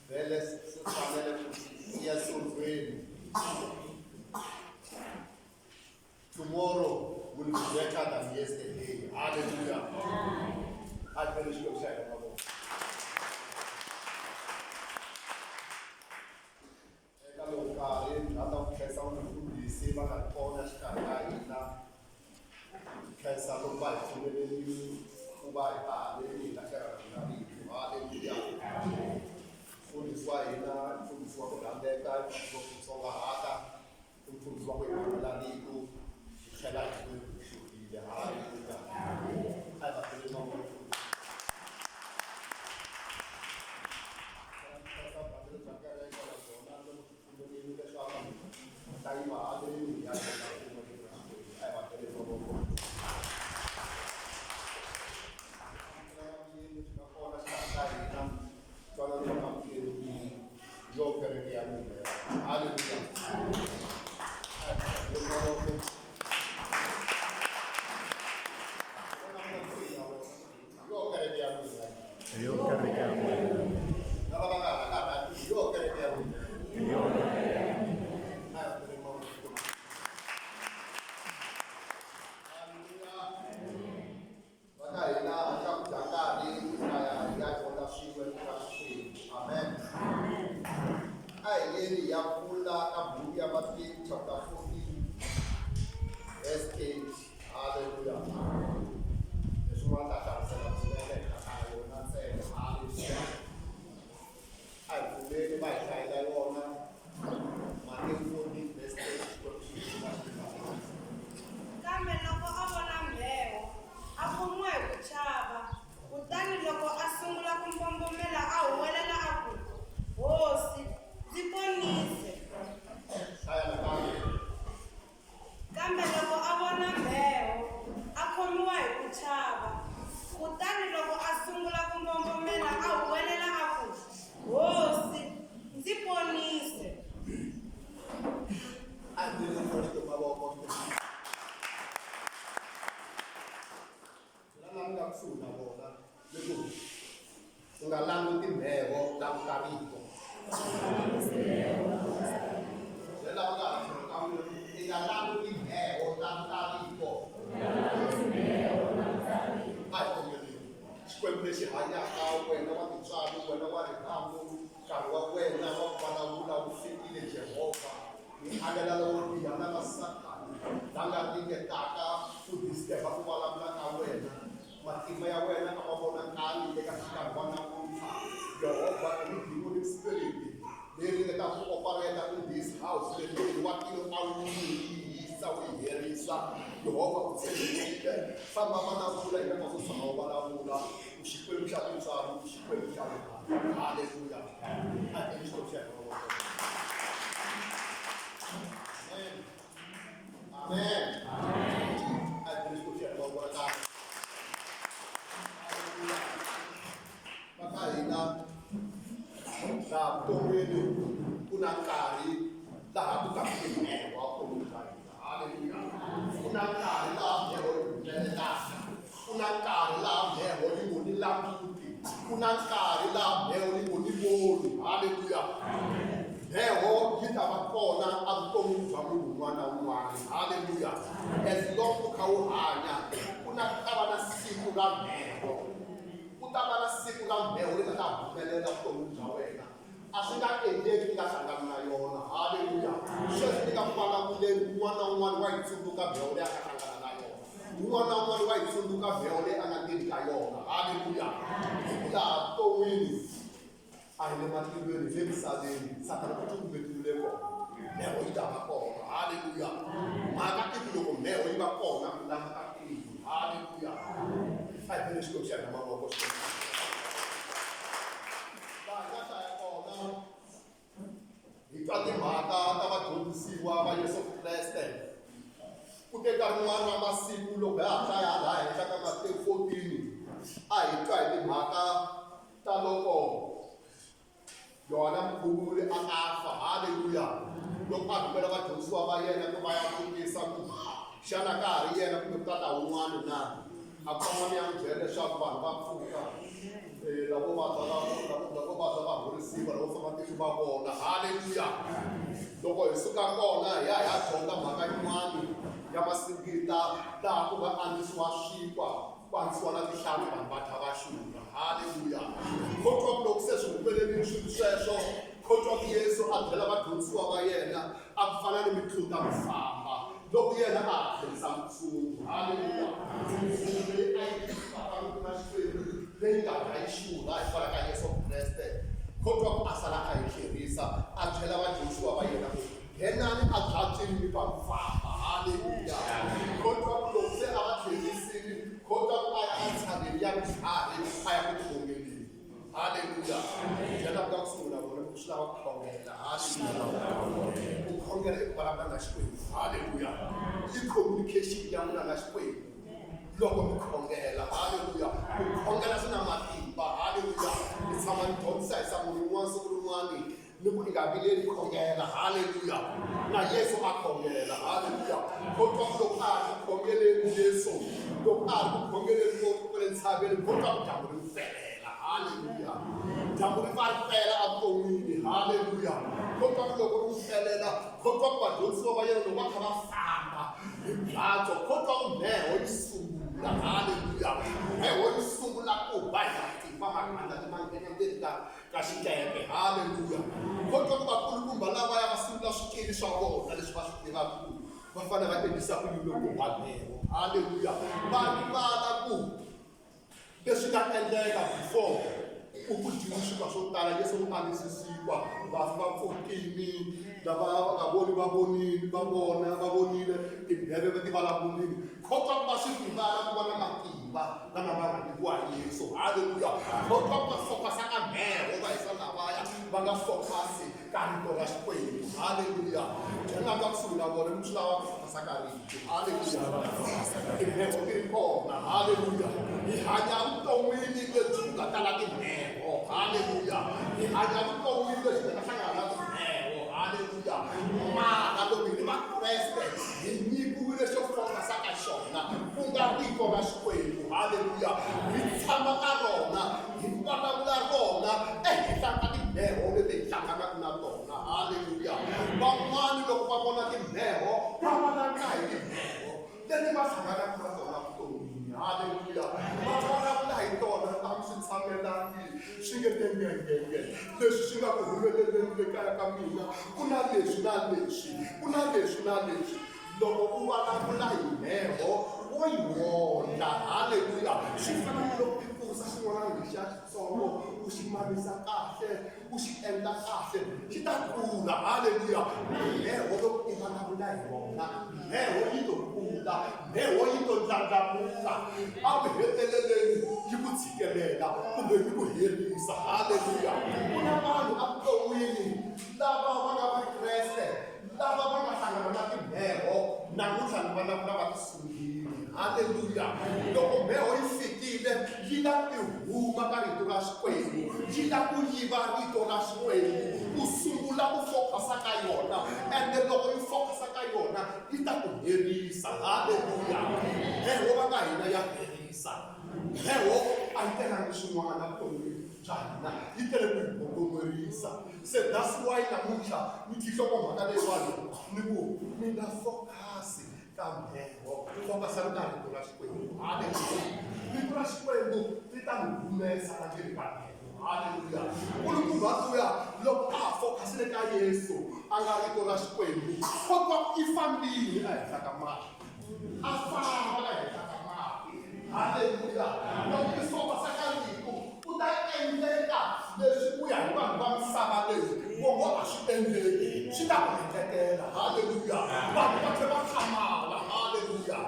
Vhele swi fanele ku siya sontweni. Tomorrow will be better than yesterday. Hallelujah. A hi bele Xikwembu xa hina mavoko. Eka lowu nkarhi ni rhandza ku khensa vafundhisi va nga ri kona xikarhi ka hina. Khensa loko va hi pfumelelile ku va hi ta haleni hi ta tirhana na rito. Haleluya. Mfundhisi wa hina i mfundhisi wa ku rhandzeka, i mfundhisi wa ku titsongahata, i mfundhisi wa ku hi phamela rito hi tlhela hi ku xurhile. Haleluya. A hi va bele mavoko. Khensa vurhangeri bya kereke na byona loko byi pfumerile leswaku hi ta yima haleni hi ya dyondza swin'we rito ra Xikwembu. A hi va bele mavoko. Vuyeni byi nga kona xikarhi ka hina twanano wa amukeli hi yo kereke ya n'wina. Haleluya. A hi va bele mavoko. Yo kereke ya n'wina. Hi yo kereke ya n'wina. Lava va nga ha hi yo kereke ya n'wina. Hi yo kereke ya n'wina. A hi bele mavoko. Haleluya. Va ka hina handle ka ku dya nkarhi hi ta ya hi ya dyondza swin'we rito ra Xikwembu. Amen. A hi yeni hi ya pfula ka buku ya Matewu chapter 14 verse 8. Haleluya. Leswi va ta hlamusela swinene hi ta yona ntsena. Haleluya. A hi pfumeli va hi hlayela yona Matewu 14 verse 8 Xikwembu xi hi pfuna xi hi katekisa. Kambe loko a vona mheho, a khomiwa hi ku chava, kutani loko a sungula ku mbombomela a huwelela a ku, Hosi, ndzi ponise! Hlaya nakambe. Kambe loko a vona mheho, a khomiwa hi ku chava, kutani loko a sungula ku mbombomela a huwelela a ku, Hosi, ndzi ponise! A hi bele Kreste mavoko. Byela lava nga kusuhi na vona leswo u nga languti mheho, languta rito. Byela lava nga tlhelo ka wena ku i nga languti mheho, languta rito. A hi khongeleni. Xikwembu lexi hanyaka, wena wa tintswalo, wena wa rirhandzu, nkarhi wa wena wa ku vulavula wu fikile, Jehovha. Hi alela lowo biha na va Sathana la nga ringetaka ku disturba ku vulavula ka wena. Matimba ya wena a ma vonakali eka nkarhi wa namuntlha. Yehovha, any demonic spirit leyi ringetaka ku operate in this house, leyi ntirho wa tilo a wu yi hisa wu yi herisa. Yehovha u tshembekile. Famba vulavula, hina nga so tshama u vulavula. U Xikwembu xa tintswalo, u Xikwembu xa rirhandzu. Haleluya. A hi beni Xikwembu xa hina mavoko. Amen. Amen. A hi beni Xikwembu xa hina mavoko nakambe. Haleluya. Va ka hina laha vuton'wini ku na nkarhi laha ku taka timheho vuton'wini bya hina. Haleluya. Ku na nkarhi laha mheho yi humelelaka. Ku na nkarhi laha mheho yi ngo ni languti. Ku na nkarhi laha mheho yi ngo ni voni. Haleluya. Mheho yi ta va kona evuton'wini bya munhu un'wana na un'wana. Haleluya. As long u kha u hanya, ku na ta va na siku ra mheho. Ku ta va na siku ra mheho leri nga ta humelela vuton'wini bya wena. A swi nga endleki ni nga hlangani na yona. Haleluya! Sweswi ni nga ku vulavuleni, un'wana na un'wana wa yi tsundzuka mheho leyi a nga hlangana na yona. Un'wana na un'wana wa yi tsundzuka mheho leyi a nga ndzeni ka yona. Haleluya! Hi ku laha vuton'wini a hi le matilweni, hi le misaveni. Sathana u cukumetiwile kona. Mheho yi ta va kona. Haleluya! Mhaka i ku loko mheho yi va kona, u languta tilo. Haleluya! A hi beni Xikwembu xa hina mavoko sweswi. Laha hi nga hlaya kona hi twa timhaka ta vadyondzisiwa va Yesu Kreste. Ku te nkarhi wun'wana wa masiku loko ha ha hlaya laha henhla ka Matewu 14, a hi twa hi timhaka ta loko Yohana Mukhuvuri a ta fa. Haleluya! Loko a rhumela vadyondzisiwa va yena ku va ya vutisa ku xana ka ha ri yena kumbe ku ta ta wun'wana na, a famba ni ya n'wi byela leswaku vanhu va pfuka, lavo vabya va lavo vabya va horisiwa, lavo famba. matihlo va vona. Haleluya! Loko hi suka kona hi ya hi ya dyondza mhaka yin'wani ya masingita laha ku nga andzisiwa swinkwa ku andzisiwa na tinhlampfi vanhu va dya va xurha. Haleluya! Kotwa ku loko se swi humelerile swilo sweswo, kotwa ku Yesu a byela vadyondzisiwa va yena a ku fana ni mitluta mi famba loko yena a ha tlherisa ntshungu. Haleluya! Ntshungu leyi a yi tivaka rito ra Xikwembu leyi nga dya yi xurha hikwalaho ka Yesu Kreste. Kotwa ku a sala a yi tlherisa a byela vadyondzisiwa va yena ku nghenani a byatswini mi va mi famba. Haleluya! Kotwa ku loko se a va tlherisile, kotwa ku a ya entshaveni ya mitlhari a ya ku khongeleni. Haleluya! Byela ku nga kusuhi na vona ku swi lava ku khongela. Haleluya! Ku khongela i ku vulavula na Xikwembu. Haleluya! I communication ya n'wina na Xikwembu loko mi khongela. Haleluya! Ku khongela swi na matimba. Haleluya! Ni tshama ni dyondzisa hi sangu rin'wana siku rin'wana ni ku i nga vileli khongela. Haleluya! Na Yesu a khongela. Haleluya! Ko twa ku loko a ha ri ku khongeleni Yesu, loko a ha ri ku khongeleni ngopfu kwale ntshaveni, ko twa ku dyambu ri n'wi pelela. Haleluya! Dyambu ri pfa ri pela evuton'wini. Haleluya! Ko twa ku loko ri n'wi pelela, ko twa ku vadyondzisiwa va yena loko va kha va famba hi byatso, ko twa ku mheho yi sungula. Haleluya! Mheho yi sungula ku ba hi matimba, magandlati ma nghena ndzeni ka ka xikepe. Haleluya! Kotwa ku vakulukumba lavaya va sungula swikili swa vona leswi va swi tivaka ku va fanele va endlisa ku yini loko ba mheho. Haleluya! Va rivala ku leswi nga endleka before ku ku dyiwa swinkwa swo tala. Yesu u anise swinkwa, vafi va pfukini, lava va nga voni va vonile, va vona va vonile, timbheveve ti vulavurile. Kotwa ku va swi rivala ku va na matimba lama va nga nyikiwa hi Yesu. Haleluya! Kotwa ku va focus-a ka mheho va hisa lavaya va nga focus-i ka rito ra Xikwembu. Haleluya! Byelaka kusuhi na vona ni swi lava ku focus-a ka rito. Haleluya! Timheho ti ri kona. Haleluya! Hi hanya vuton'wini lebyi ku nga tala timheho. Haleluya! Hi hanya vuton'wini lebyi nga ta hlangana na timheho. Haleluya! Mara loko hi ri Vakreste hi nyikiwile xo focus-a ka xona, ku nga Rito ra Xikwembu. Haleluya! Hi tshama ka rona, hi vulavula rona ehenhla ka timheho leti hi hlanganaka na tona. Haleluya! Van'wana loko va vona timheho, va vulavula hi timheho leti va hlanganaka na tona vuton'wini. Haleluya! Va vulavula hi tona, a mi swi tshamelangi swi nge te ngengenge. Leswi swi nga ku humeleleni le kaya ka mina, ku na leswi na leswi, ku na leswi na leswi. Loko u vulavula hi mheho, wo yi wondla. Haleluya! Swi fana ni loko i kurisa xin'wana lexiya xitsongo, u xi mamisa kahle, u xi endla kahle, xi ta kula. Haleluya! Mheho loko i vulavula hi yona, mheho yi to kula, mheho yi to ndlandlamuka, a ku heteleleni yi ku tshikelela kumbe yi ku herisa. Haleluya! Ku na vanhu evuton'wini lava va nga Vakreste lava va nga hlangana na timheho namuntlha ni vulavula va ti sungile. Haleluya! Loko mheho yi fikile yi la ku huma ka rito ra Xikwembu, yi la ku yiva rito ra Xikwembu, u sungula ku focus-a ka yona, ende loko yi focus-a ka yona yi ta ku herisa. Haleluya! Mheho va ka hina ya herisa. Mheho a yi telangi swin'wana vuton'wini bya hina, yi tele ku hi gongomerisa. Se that's why namuntlha ni thi nhlokomhaka leyiwani ni ku mi nga focus ka mheho, focus-ani ka rito ra Xikwembu. Haleluya! Rito ra Xikwembu ri ta mi humesa ka ndzeni ka mheho. Haleluya! Nkulukumba luya loko a ha focus-ile ka Yesu a nga rito ra Xikwembu, ko twa ku i fambile ehenhla ka mati, a famba ehenhla ka mati. Haleluya! Loko i focus-a ka rito, ku ta endleka leswi ku ya hi vanhu va misava leyi vongo a swi endleki, swi ta ku endlekela. Haleluya! Vanhu va tlhela va hlamala. Haleluya!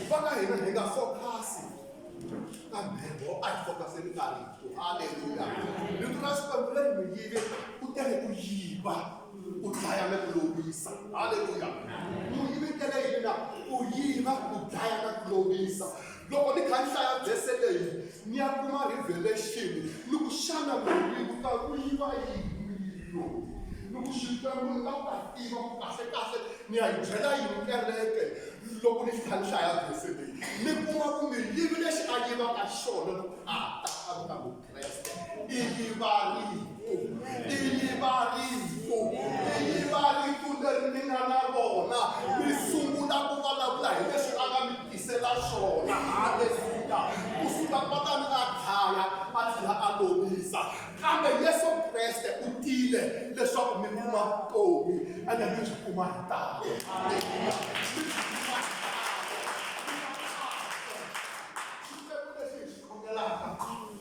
Va ka hina hi nga focus-i ka mheho, a hi focus-eni ka rito. Haleluya! Rito ra Xikwembu leri muyivi u tele ku yiva, ku dlaya na ku lovisa. Haleluya! Muyivi tele yini na? Ku yiva, ku dlaya na ku lovisa. Loko ni kha ni hlaya vhese leyi, ni ya kuma revelation ni ku xana muyivi u ta ku yiva yini muyivi loyi? Ni ku Xikwembu ni lava ku ta tiva ku kahle kahle ni ya yi byela yini kereke loko ni kha ni hlaya vhese leyi. Ni kuma ku muyivi lexi a yivaka xona loko a ta a ta Mukreste i yiva rito, i yiva. tile leswaku mi kuma vutomi ene mi byi kuma hi talo. Haleluya. Mi byi kuma hi talo. Xikwembu lexi hi xi khongelaka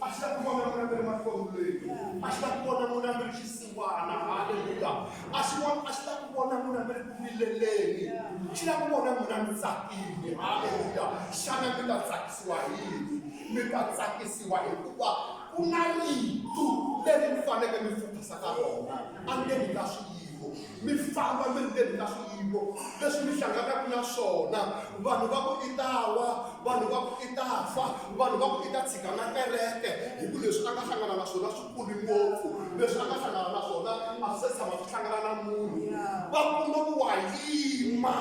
a xi la ku vona n'wina mi ri mahlomulweni, a xi la ku vona n'wina mi ri xisiwana. Haleluya. A xi vona a xi la ku vona n'wina mi ri ku vileleni, xi la ku vona n'wina mi tsakile. Haleluya. Xana mi ta tsakisiwa hi yini? Mi ta tsakisiwa hikuva ku na rito leri mi faneleke mi focus-a ka rona endzeni ka swiyimo. Mi famba mi ri ndzeni ka swiyimo leswi mi hlanganaka na swona. Vanhu va ku i ta wa, vanhu va ku i ta fa, vanhu va ku i ta tshika na kereke hi ku leswi a nga hlangana na swona swikulu ngopfu, leswi a nga hlangana na swona a swi se tshama swi hlangana na munhu. Va kuma ku wa yima,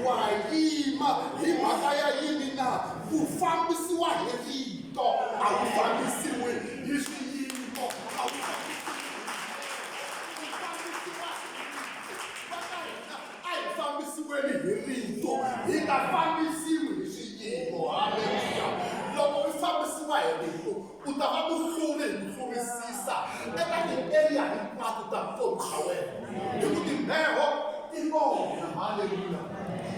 wa yima hi mhaka ya yini na? Ku fambisiwa hi rito, a wu fambisiwi hi swiyimo, a wu fambisiwi ku fambisiwa hi rito. Va ka hina a hi fambisiweni hi rito, hi nga fambisiwi hi swiyimo. Haleluya! Loko u fambisiwa hi rito, u ta va muhluri hi ku hlurisisa eka ti-area hinkwato ta vutomi bya wena, hi ku timheho ti kona. Haleluya!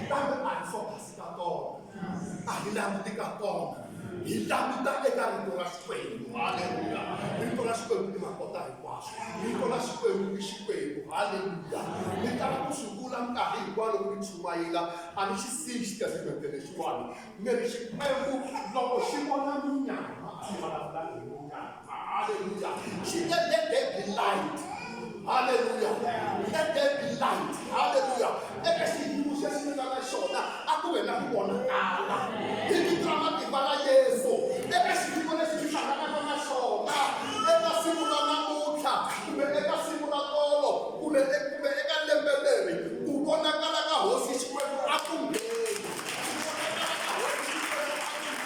Kambe a hi focus ka tona. A hi languti ka tona, hi languta eka Rito ra Xikwembu. Haleluya! Rito ra Xikwembu i makota hinkwaswo. Rito ra Xikwembu i Xikwembu. Haleluya! Ni tala ku swi vula minkarhi hinkwayo loko ni chumayela, a ni xi siyi xitatimende lexiwani. Ni ri Xikwembu loko xi vona munyama, a xi vulavulanga hi munyama. Haleluya! Xi te let there be light. Haleluya! Let there be light. Haleluya! Eka xiyimo xexi mi nga na xona a ku ve na ku vonakala. Hi vito ra matimba ra Yesu, eka xiyimo lexi mi hlanganaka na xona eka siku ra namuntlha kumbe eka siku ra tolo kumbe kumbe eka lembe leri, ku vonakala ka Hosi Xikwembu a ku ngheni. Ku vonakala ka Hosi Xikwembu a ku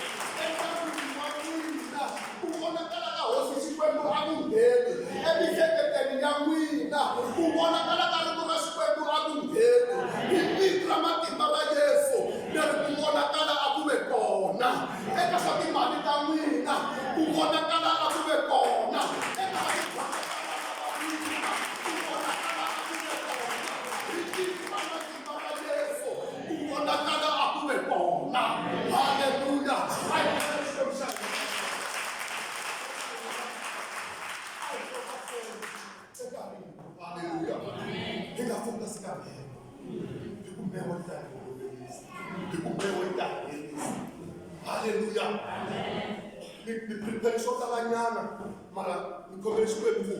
ngheni endyangwini wa n'wina. Ku vonakala ka Hosi Xikwembu a ku ngheni emihleketweni ya n'wina. Ku vonakala ka Rito ra Xikwembu a ku ngheni. Hi vito ra matimba ra Yesu, leri ku vonakala a ku ve kona eka swa timali ta n'wina. Ku vonakala a ku ve kona eka swa tidyondzo ta vana va n'wina. Ku vonakala a ku ve kona hi vito ra matimba ra Yesu. Ku vonakala a ku ve kona. Haleluya! A hi khenseni Xikwembu xa hina. A hi focuseni eka rito. Haleluya! Hi nga focus ka mheho, hi ku mheho yi ta hi holovisa, hi ku mheho yi ta hi herisa. Haleluya! Ni ni prepare swo talanyana mara ni khomele Xikwembu ku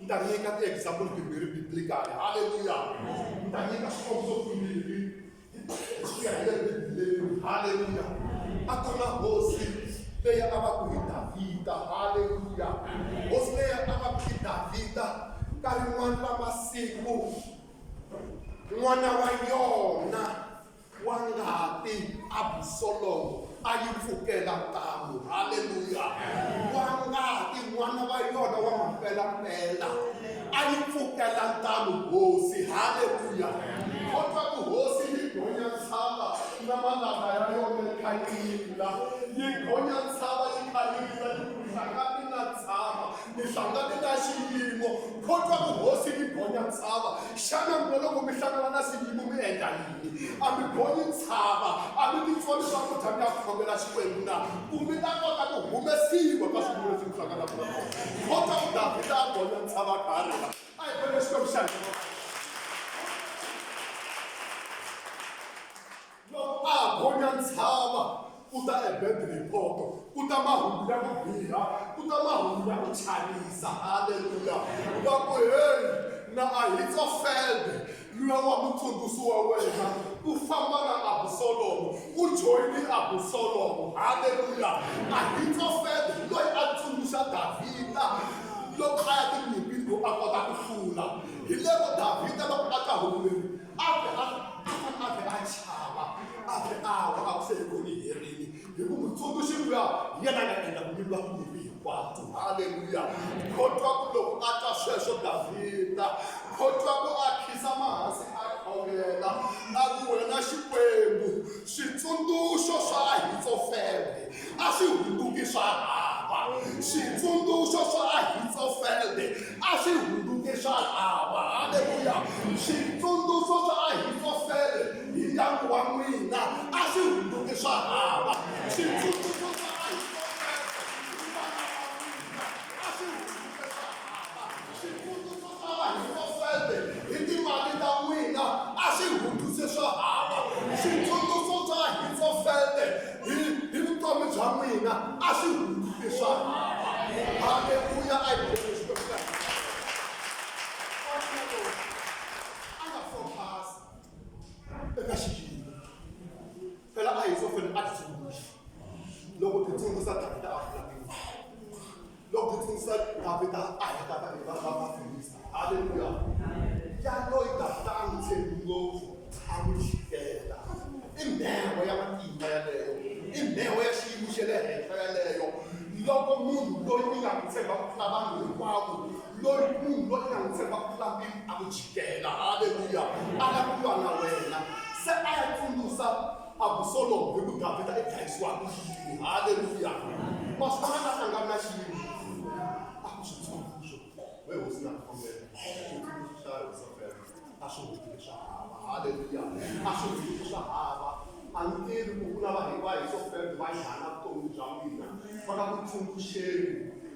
ni ta nyika ti-example timbirhi biblically. Haleluya! Ni ta nyika swikombiso swimbirhi swi ya hi le Bibeleni. Haleluya! A ku na hosi leyi a va ku i Davhida. Haleluya! Hosi leyi a va ku i Davhida, ka rin'wana ra masiku n'wana wa yona wa ngati Absalomu a yi pfukela ntamu. Haleluya! Wa ngati n'wana wa yona wa mampelampela a yi pfukela ntamu hosi. Haleluya! Kota ku hosi yi gonya ntshava na malanga ya yona yi kha yi rila, yi gonya ntshava yi kha yi rila, yi ku hlangani na ntshava, ni hlangane na xiyimo. Kota ku hosi yi gonya ntshava. Xana n'wina loko mi hlangana na xiyimo mi endla yini? A mi gonyi ntshava, a mi titsoni swakudya mi ya khongela Xikwembu na? Ku mi ta kota ku humesiwa ka swiyimo leswi mi hlanganaka na swona. Kota ku Davhida a gonya ntshava a kha a rila. A hi vone Xikwembu xa hina. Loko a ha gonya ntshava, ku ta a bad report, ku ta mahungu ya ku biha, ku ta mahungu ya ku chavisa. Haleluya! Va ku, Heyi, na Ahitofele luya wa mutsundzuxi wa wena u famba na Abusalomu, u joyine Abusalomu. Haleluya! Ahitofele hi loyi a tsundzuxa Davhida loko a ya tinyimpini ku a kota ku hlula. Hi lero Davhida loko a twa hungu leri, a vhe a a fanele a vhe a chava, a vhe a wa, a ku se loko ni herile, hi ku mutsundzuxi luya hi yena a nga endla ku mi lwa tinyimpi hinkwato. Haleluya! Kho twa ku loko a twa sweswo Davhida, kho twa ku a khinsama hansi a khongela, a ku, Wena Xikwembu, switsundzuxo swa Ahitofele a swi hundzuki swa hava, switsundzuxo swa Ahitofele a swi hundzuki swa. va va Vafilista. Halleluya! Yaloyi Davhida a n'wi tshembi ngopfu, a n'wi jikela. I mheho ya matimba yaleyo, i mheho ya xiyimo xa le henhla yaleyo. Loko munhu loyi mi nga n'wi tshemba ku tlula vanhu hinkwavo, loyi munhu loyi i nga n'wi tshemba ku tlula mpimo a ku jikela, halleluya, a lava ku lwa na wena. Se a ya tsundzuxa Absalomu hi ku Davhida i dlayisiwa ku yini, halleluya. Ma swi vona a hlangana na xiyimo, a ku switsundzuxo, we hosi na khongela, switsundzuxo xa Ahitofele a swi hundzuke swa hava, halleluya, a swi hundzuke swa hava. A ni tivi ku ku na vanhu va Ahitofele va njhani evuton'wini bya n'wina, va nga ku tsundzuxeni,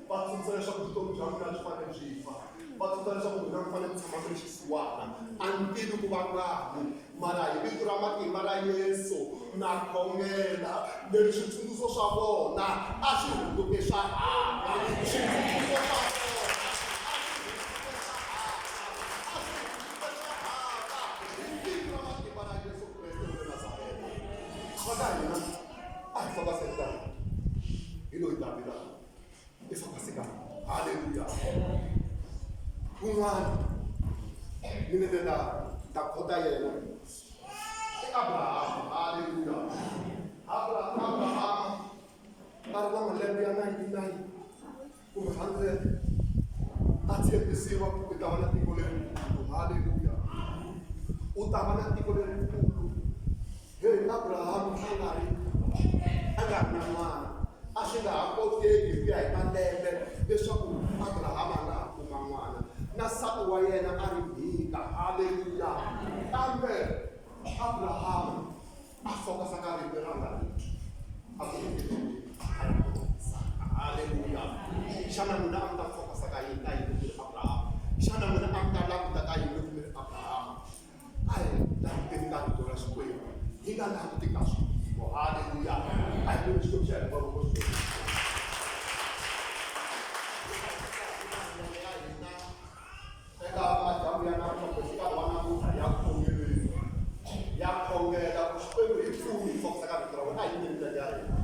va tsundzuxa leswaku vutomi bya n'wina byi fanele byi fa, va tsundzuxa leswaku n'wina mi fanele mi tshama mi ri xisiwana. A ni tivi ku vangani, mara hi vito ra matimba ra Yesu na khongela leri switsundzuxo swa vona a swi hundzuke swa hava, switsundzuxo swa vona a swi hundzuke swa hava, a swi hundzuke swa hava hi vito ra matimba ra Yesu Kreste wa le Nazareta. Va ka hina a hi fambiseni ka hina hi loyi Davhida i fambise ka halleluya. Un'wana ni ni ta ta khota yena i Abrahama, halleluya. Abrahama a ri na malembe ya 99 kumbe 100 a tshembisiwa ku u ta va na tiko lerikulu, halleluya, u ta va na tiko lerikulu. Heyi, Abrahama a nga ri na n'wana, a swi nga ha koteki hi ku ya hi malembe leswaku Abrahama a nga ha kuma n'wana, na nsati wa yena a ri mhika. Haleluya! Kambe Abrahama a fokasa ka rito leri a nga ri twa, a ku Haleluya! Xana n'wina a mi ta fokasa ka yini ka yini loko mi ri Abrahama? Xana n'wina a mi ta languta ka yini loko mi ri Abrahama? A hi languteni ka Rito ra Xikwembu, hi nga languti ka swiyimo. Haleluya! A hi voni Xikwembu xa hina mavoko Xikwembu. Eka madyambu ya namuntlha kumbe nkarhi wa namuntlha ya khongeleni, ya khongela ku Xikwembu hi pfuni hi fokisa ka rito ra wena. A hi yimeni milenge ya hina.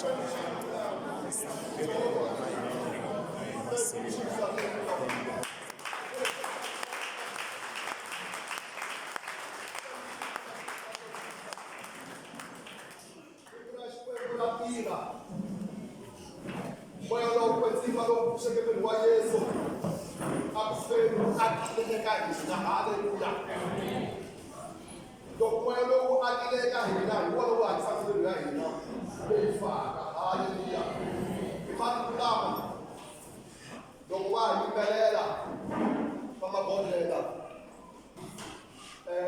Leswaku va yena hi masiku. Rito ra Xikwembu ra tirha. Moya lowo kwetsima lowu pfuxeke miri wa Yesu a ku feni wu akile eka hina. Haleluya! Loko moya lowu wu akile eka hina, hi wona wu hanyisaka miri ya hina leyi faka. Haleluya! Hi masiku lama loko va ha yimbelela va mabodlela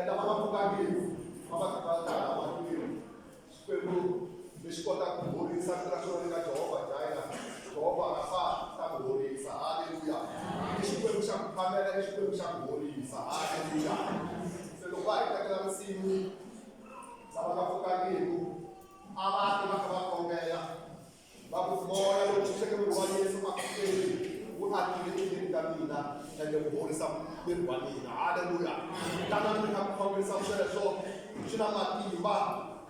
lava nga pfukangiki va va va ta mahlweni Xikwembu lexi kotaka ku horisa vito ra xona eka Jehovha Jireh Jehovha Rafa ta ku horisa haleluya i Xikwembu xa ku phamela i Xikwembu xa ku horisa haleluya se loko va hi tekela nsimu lava nga pfukangiki a va ti va kha va khongela Va ku, Moya lowu pfuxeke miri wa Yesu akufeni wu akile endzeni ka mina ende wu horisa miri wa mina. Haleluya! Tanani mi ta ku khongerisa sweswo swi na matimba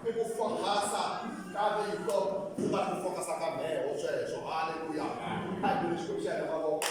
i ku fokasa ka rito ku nga ri ku fokasa ka mheho sweswo. Haleluya! A hi beni Xikwembu xa hina mavoko.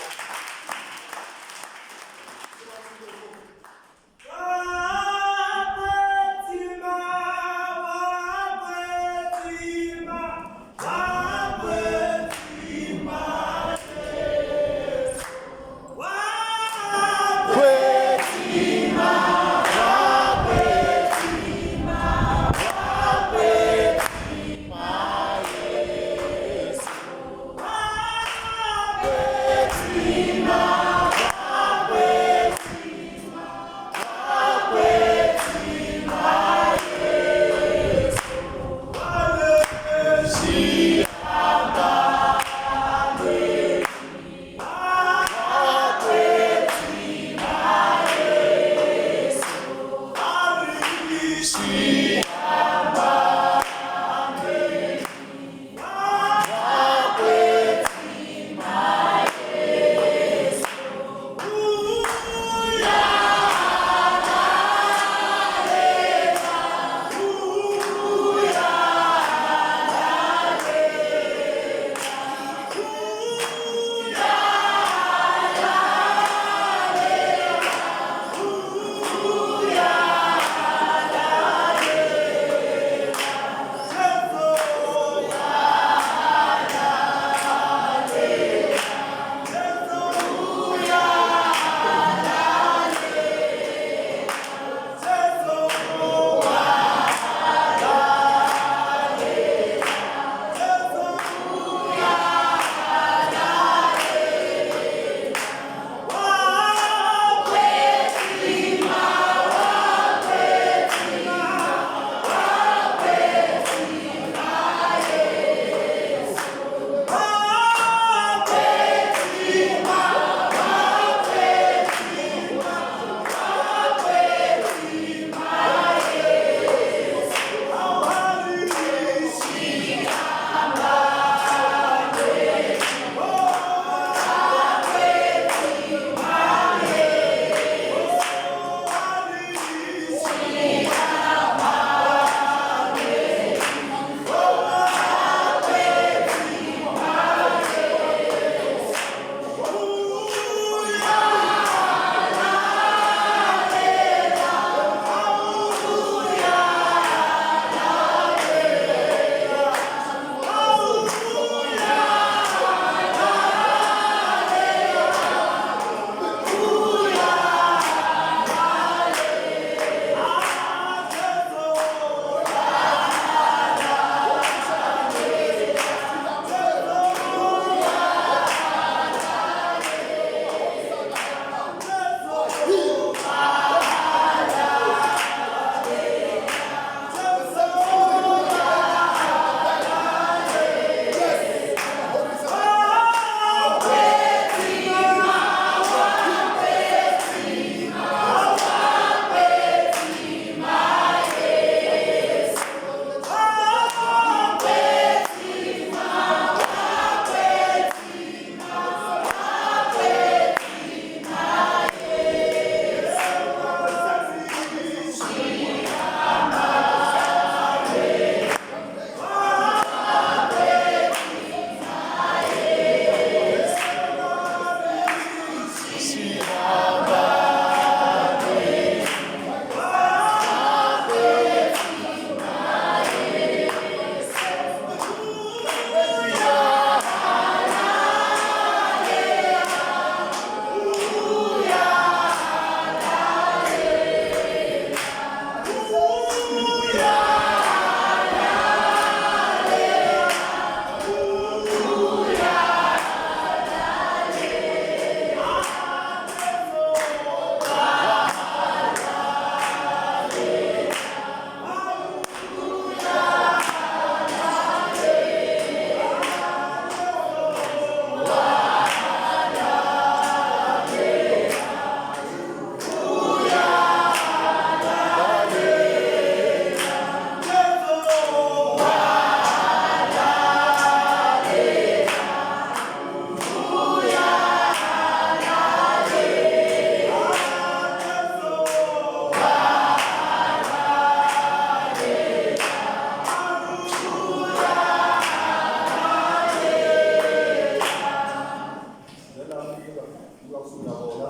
Nga kusuhi na vona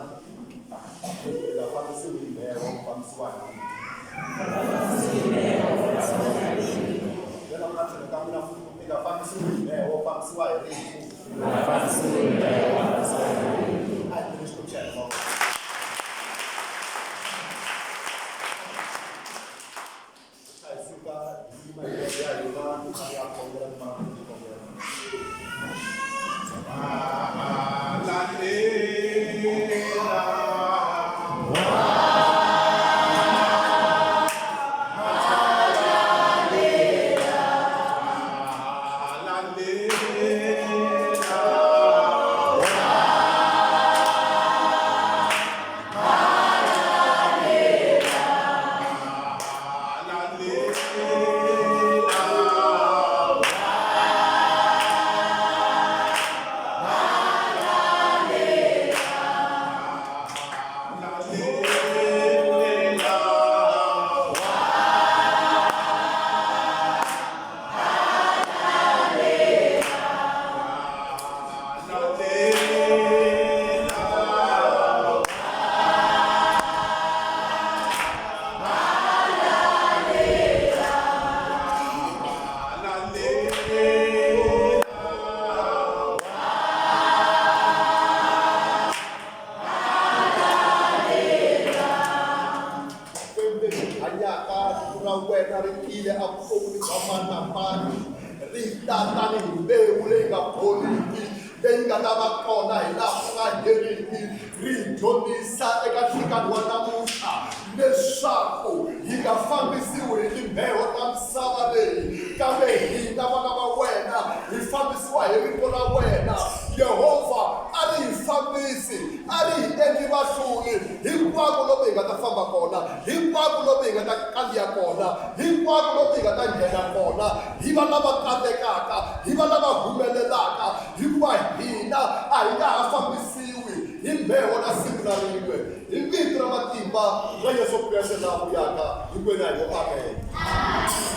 mi nga fambisiwi hi mheho, mi fambisiwa hi yena. Ku na tlhelo ka mina futhi, mi nga fambisiwi hi mheho, fambisiwa hi rifu. A hi tirhi Xikwembu xa hina mavoko. A hi suka hi yima hi milenge ya hina, hi ya khongela ni mara hi khongela. Xikwembu lexi hanyaka, rito ra wena ri tile evuton'wini bya mani na mani, ri ta tanihi mbewu leyi nga boliki, leyi nga ta va kona hi laha ku nga heriki. Ri hi dyondzisa eka nhlikani wa namuntlha leswaku hi nga fambisiwi hi timheho ta misava leyi, kambe hina vana va wena hi fambisiwa hi rito ra wena. Yehovha, a ri hi fambisi, a ri hi endli vahluli hinkwako lomu hi nga ta famba kona, hinkwako lomu hi nga ta kandziya kona, hinkwako lomu hi nga ta nghena kona, hi va lava katekaka, hi va lava humelelaka, hikuva hina a hi nga ha fambisiwi hi mheho na siku na rin'we. Hi vito ra matimba ra Yesu Kreste laha vuyaka, hinkwenu a hi ngo amen.